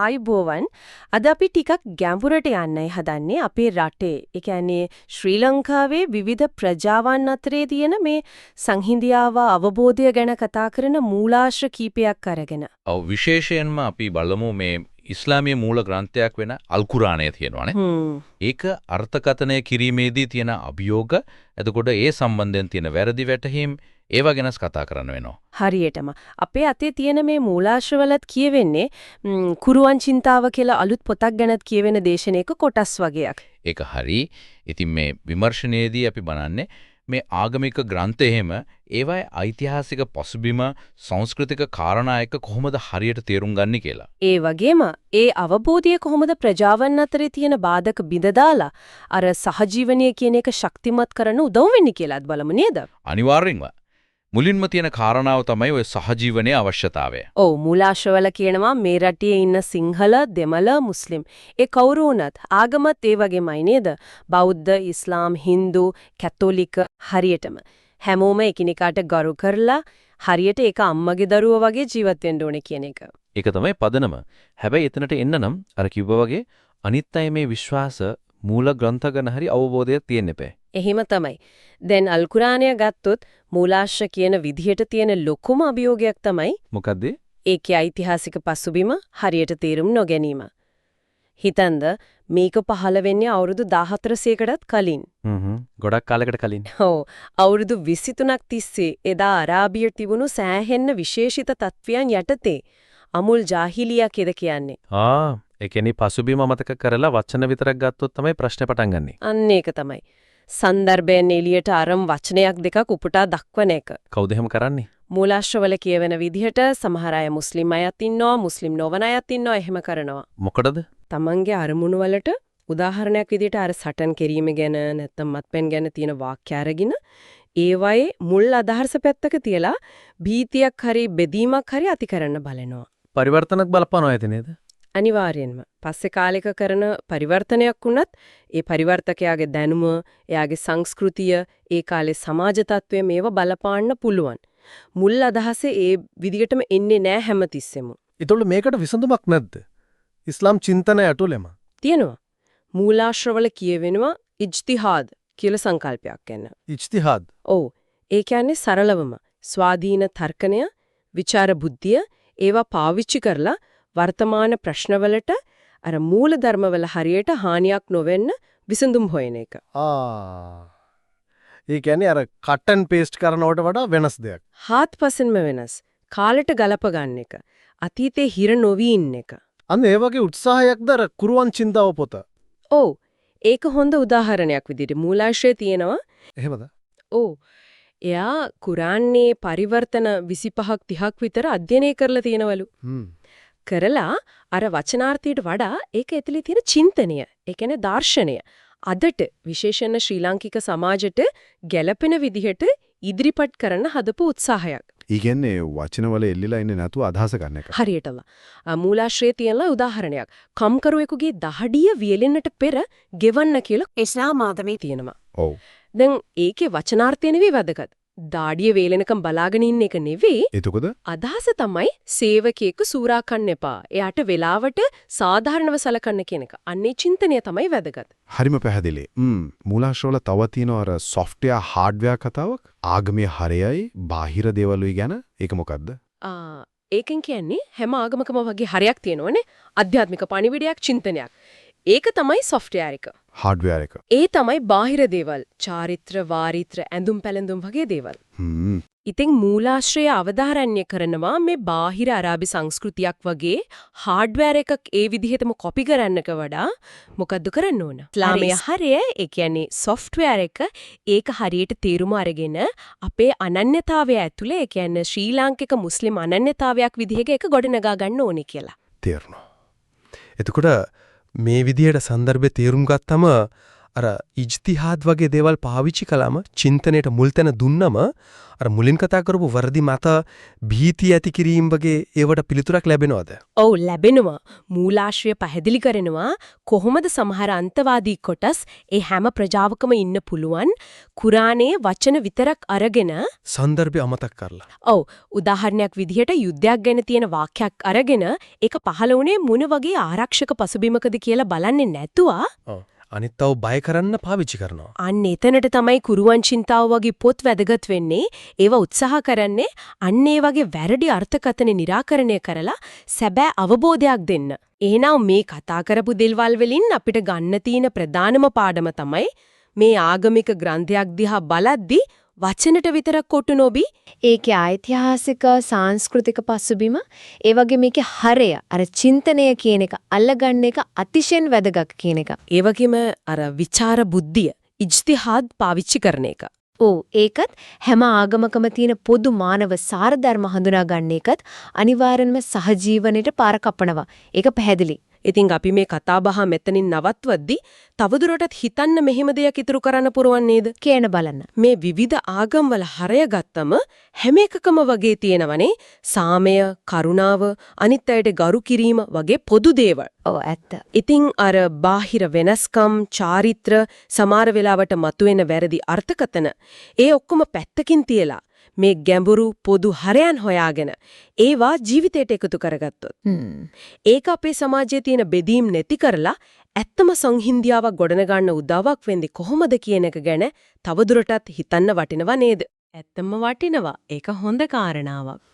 ආයුබෝවන්. අද අපි ටිකක් ගැඹුරට යන්නයි හදන්නේ අපේ රටේ. ඒ කියන්නේ ශ්‍රී ලංකාවේ විවිධ ප්‍රජාවන් අතරේ තියෙන මේ සංහිඳියාව අවබෝධය ගැන කතා කරන මූලාශ්‍ර කීපයක් අරගෙන. ඔව්, විශේෂයෙන්ම අපි බලමු මේ ඉස්ලාමීය මූල ග්‍රන්ථයක් වෙන අල් කුරාණය තියෙනවානේ. ඒක අර්ථකථනය කිරීමේදී තියෙන අභියෝග, එතකොට ඒ සම්බන්ධයෙන් තියෙන වැරදි වැටහීම් ඒවා ගැන කතා කරන්න වෙනවා. හරියටම. අපේ අතේ තියෙන මේ මූලාශ්‍රවලත් කියවෙන්නේ කුරුවන් චින්තාව කියලා අලුත් පොතක් ගැනත් කියවෙන දේශනයක කොටස් වගේක්. ඒක හරි. ඉතින් මේ විමර්ශනයේදී අපි බලන්නේ මේ ආගමික ග්‍රන්ථ එහෙම ඒවායේ ඓතිහාසික පසුබිම, සංස්කෘතික කාරණා එක්ක කොහොමද හරියට තේරුම් ගන්නේ කියලා. ඒ වගේම ඒ අවබෝධය කොහොමද ප්‍රජාවන් අතරේ තියෙන බාධක බිඳ දාලා අර සහජීවනය කියන එක ශක්තිමත් කරන්න උදව් වෙන්නේ කියලාත් බලමු නේද? අනිවාර්යෙන්ම. මුලින්ම තියෙන කාරණාව තමයි ඔය සහජීවනයේ අවශ්‍යතාවය. ඔව්, මූලාශ්‍රවල කියනවා මේ රටේ ඉන්න සිංහල, දෙමළ, මුස්ලිම් ඒ කවුරු වුණත් ආගමත් ඒ වගේමයි නේද? බෞද්ධ, ඉස්ලාම්, හින්දු, කැතෝලික හරියටම හැමෝම එකිනෙකාට ගරු කරලා හරියට ඒක අම්මගේ දරුවෝ වගේ ජීවත් වෙන්න ඕනේ කියන එක. ඒක තමයි පදනම. හැබැයි එතනට එන්න නම් අර කිව්වා වගේ අනිත් අය මේ විශ්වාස මූල ග්‍රන්ථ ගැන හරි අවබෝධයක් තියෙන්න එපා. එහෙම තමයි. දැන් අල් කුරානය ගත්තොත් මූලාශ්‍ර කියන විදිහට තියෙන ලොකුම අභියෝගයක් තමයි මොකද්ද? ඒකේ ඓතිහාසික පසුබිම හරියට තේරුම් නොගැනීම. හිතන්ද මේක පහළ වෙන්නේ අවුරුදු 1400කටත් කලින්. හ්ම් ගොඩක් කාලයකට කලින්. ඔව්, අවුරුදු 23ක් තිස්සේ එදා අරාබියට තිබුණු සෑහෙන්න විශේෂිත තත්ත්වයන් යටතේ අමුල් ජාහිලියා කියලා කියන්නේ. ආ, ඒ කියන්නේ පසුබිම අමතක කරලා වචන විතරක් ගත්තොත් තමයි ප්‍රශ්නේ පටන් ගන්නෙ. අන්න ඒක තමයි. සන්දර්භයෙන් එළියට අරන් වචනයක් දෙකක් උපුටා දක්වන එක. කවුද එහෙම කරන්නේ? මූලාශ්‍රවල කියවෙන විදිහට සමහර අය මුස්ලිම් අයත් ඉන්නවා, මුස්ලිම් නොවන අයත් ඉන්නවා, එහෙම කරනවා. මොකටද? තමන්ගේ අරමුණු වලට උදාහරණයක් විදිහට අර සටන් කිරීම ගැන නැත්නම් මත්පැන් ගැන තියෙන වාක්‍ය අරගෙන ඒවයේ මුල් අදහස පැත්තක තියලා භීතියක් හරි බෙදීමක් හරි ඇති කරන්න බලනවා. පරිවර්තනක් බලපානවා ඇති නේද? අනිවාර්යෙන්ම. පස්සේ කාලෙක කරන පරිවර්තනයක් වුණත් ඒ පරිවර්තකයාගේ දැනුම, එයාගේ සංස්කෘතිය, ඒ කාලේ සමාජ තත්ත්වය මේවා බලපාන්න පුළුවන්. මුල් අදහස ඒ විදිහටම එන්නේ නෑ හැමතිස්සෙම. ඒතකොට මේකට විසඳුමක් නැද්ද? ඉස්ලාම් චින්තනය ඇතුළෙම. තියෙනවා. මූලාශ්‍රවල කියවෙනවා ඉජ්තිහාද් කියලා සංකල්පයක් ගැන. ඉජ්තිහාද්. ඔව්. ඒ කියන්නේ සරලවම ස්වාධීන තර්කණය, විචාර බුද්ධිය ඒවා පාවිච්චි කරලා වර්තමාන ප්‍රශ්නවලට අර මූල ධර්මවල හරියට හානියක් නොවෙන්න විසඳුම් හොයන එක. ආ. ඒ කියන්නේ අර කට් ඇන්ඩ් පේස්ට් කරනවට වඩා වෙනස් දෙයක්. හාත්පසින්ම වෙනස්. කාලෙට ගලප ගන්න එක. අතීතේ හිර නොවී ඉන්න එක. අන්න ඒ වගේ උත්සාහයක්ද අර කුරුවන් චින්තාව පොත? ඔව්. ඒක හොඳ උදාහරණයක් විදිහට මූලාශ්‍රයේ තියෙනවා. එහෙමද? ඔව්. එයා කුරාන්නේ පරිවර්තන 25ක් 30ක් විතර අධ්‍යයනය කරලා තියෙනවලු. කරලා අර වචනාර්ථයට වඩා ඒක ඇතුලේ තියෙන චින්තනය, ඒ කියන්නේ දර්ශනය අදට විශේෂයෙන්ම ශ්‍රී ලාංකික සමාජයට ගැළපෙන විදිහට ඉදිරිපත් කරන්න හදපු උත්සාහයක්. ඒ කියන්නේ වචනවල එල්ලිලා ඉන්නේ නැතුව අදහස ගන්න එක. හරියටම. මූලාශ්‍රයේ තියෙන උදාහරණයක්. කම්කරුවෙකුගේ දහඩිය වියලෙන්නට පෙර ගෙවන්න කියලා ඉස්ලාම් ආගමේ තියෙනවා. ඔව්. දැන් ඒකේ වචනාර්ථය නෙවෙයි වැදගත්. දාඩිය වේලෙනකම් බලාගෙන ඉන්න එක නෙවෙයි. එතකොට අදහස තමයි සේවකයෙකු සූරා කන්න එපා. එයාට වෙලාවට සාධාරණව සලකන්න කියන එක. අන්නේ චින්තනය තමයි වැදගත්. හරිම පැහැදිලි. මූලාශ්‍රවල තව තියෙනවා අර සොෆ්ට්වෙයාර් හાર્ඩ්වෙයාර් කතාවක්. ආගමේ හරයයි බාහිර දේවලුයි ගැන. ඒක මොකද්ද? ආ, ඒකෙන් කියන්නේ හැම ආගමකම වගේ හරයක් තියෙනවනේ. අධ්‍යාත්මික පණිවිඩයක්, චින්තනයක්. ඒක තමයි සොෆ්ට්වෙයාර් එක. හાર્ඩ්වෙයාර් එක. ඒ තමයි බාහිර දේවල්. චාරිත්‍ර, වාරිත්‍ර, ඇඳුම් පැළඳුම් වගේ දේවල්. ඉතින් මූලාශ්‍රය අවධාරණ්‍ය කරනවා මේ බාහිර අරාබි සංස්කෘතියක් වගේ හાર્ඩ්වෙයාර් එකක් ඒ විදිහටම කොපි කරන්නක වඩා මොකද්ද කරන්න ඕන? ඉස්ලාමයේ හරය, ඒ කියන්නේ සොෆ්ට්වෙයාර් එක, ඒක හරියට තේරුම අරගෙන අපේ අනන්‍යතාවය ඇතුලේ, ඒ කියන්නේ ශ්‍රී ලාංකික මුස්ලිම් අනන්‍යතාවයක් විදිහක ඒක ගොඩනගා ගන්න ඕනේ කියලා. තේරුණා. එතකොට මේ විදිහට සන්දර්භය තේරුම් ගත්තම අර අර ඉජ්තිහාද් වගේ දේවල් පාවිච්චි කළාම චින්තනයට මුල් තැන දුන්නම අර මුලින් කතා කරපු වර්ධි මත භීතිය ඇති කිරීම වගේ ඒවට පිළිතුරක් ලැබෙනවද? ඔව් ලැබෙනවා. මූලාශ්‍රය පැහැදිලි කරනවා කොහොමද සමහර අන්තවාදී කොටස් ඒ හැම ප්‍රජාවකම ඉන්න පුළුවන් කුරානයේ වචන විතරක් අරගෙන සන්දර්භය අමතක කරලා. ඔව් උදාහරණයක් විදිහට යුද්ධයක් ගැන තියෙන වාක්‍යයක් අරගෙන ඒක පහළ වුණේ මොන වගේ ආරක්ෂක පසුබිමකද කියලා බලන්නේ නැතුව ඔව්. අනිත් අය බය කරන්න පාවිච්චි කරනවා. අන්න එතනට තමයි කුරුවන් චින්තාව වගේ පොත් වැදගත් වෙන්නේ. ඒවා උත්සාහ කරන්නේ අන්න ඒ වගේ වැරදි අර්ථකථන නිරාකරණය කරලා සැබෑ අවබෝධයක් දෙන්න. එහෙනම් මේ කතා කරපු දේවල් වලින් අපිට ගන්න තියෙන ප්‍රධානම පාඩම තමයි මේ ආගමික ග්‍රන්ථයක් දිහා බලද්දි වචනට විතරක් කොටු නොබී ඒකේ ඓතිහාසික සාංස්කෘතික පසුබිම ඒ වගේ මේකේ හරය අර චින්තනය කියන එක අල්ලගන්න එක අතිශයින් වැදගත් කියන එක. ඒ වගේම අර විචාර බුද්ධිය ඉජ්තිහාද් පාවිච්චි කරන එක. ඔව් ඒකත් හැම ආගමකම තියෙන පොදු මානව සාර ධර්ම හඳුනා ගන්න එකත් අනිවාර්යෙන්ම සහජීවනයට පාර කපනවා. ඒක පැහැදිලි. ඉතින් අපි මේ කතාබහ මෙතනින් නවත්වද්දි තවදුරටත් හිතන්න මෙහෙම දෙයක් ඉතුරු කරන්න පුරුවන් නේද? කියන බලන්න. මේ විවිධ ආගම්වල හරය ගත්තම හැම එකකම වගේ තියෙනවනේ සාමය, කරුණාව, අනිත් අයට ගරු කිරීම වගේ පොදු දේවල්. ඔව් ඇත්ත. ඉතින් අර බාහිර වෙනස්කම්, චාරිත්‍ර, සමහර වෙලාවට මතුවෙන වැරදි අර්ථකථන ඒ ඔක්කොම පැත්තකින් තියලා මේ ගැඹුරු පොදු හරයන් හොයාගෙන ඒවා ජීවිතයට එකතු කරගත්තොත් ඒක අපේ සමාජයේ තියෙන බෙදීම් නැති කරලා ඇත්තම සංහින්දියාවක් ගොඩනගන්න උදව්වක් වෙන්නේ කොහොමද කියන එක ගැන තවදුරටත් හිතන්න වටිනවා නේද? ඇත්තම වටිනවා. ඒක හොඳ කාරණාවක්.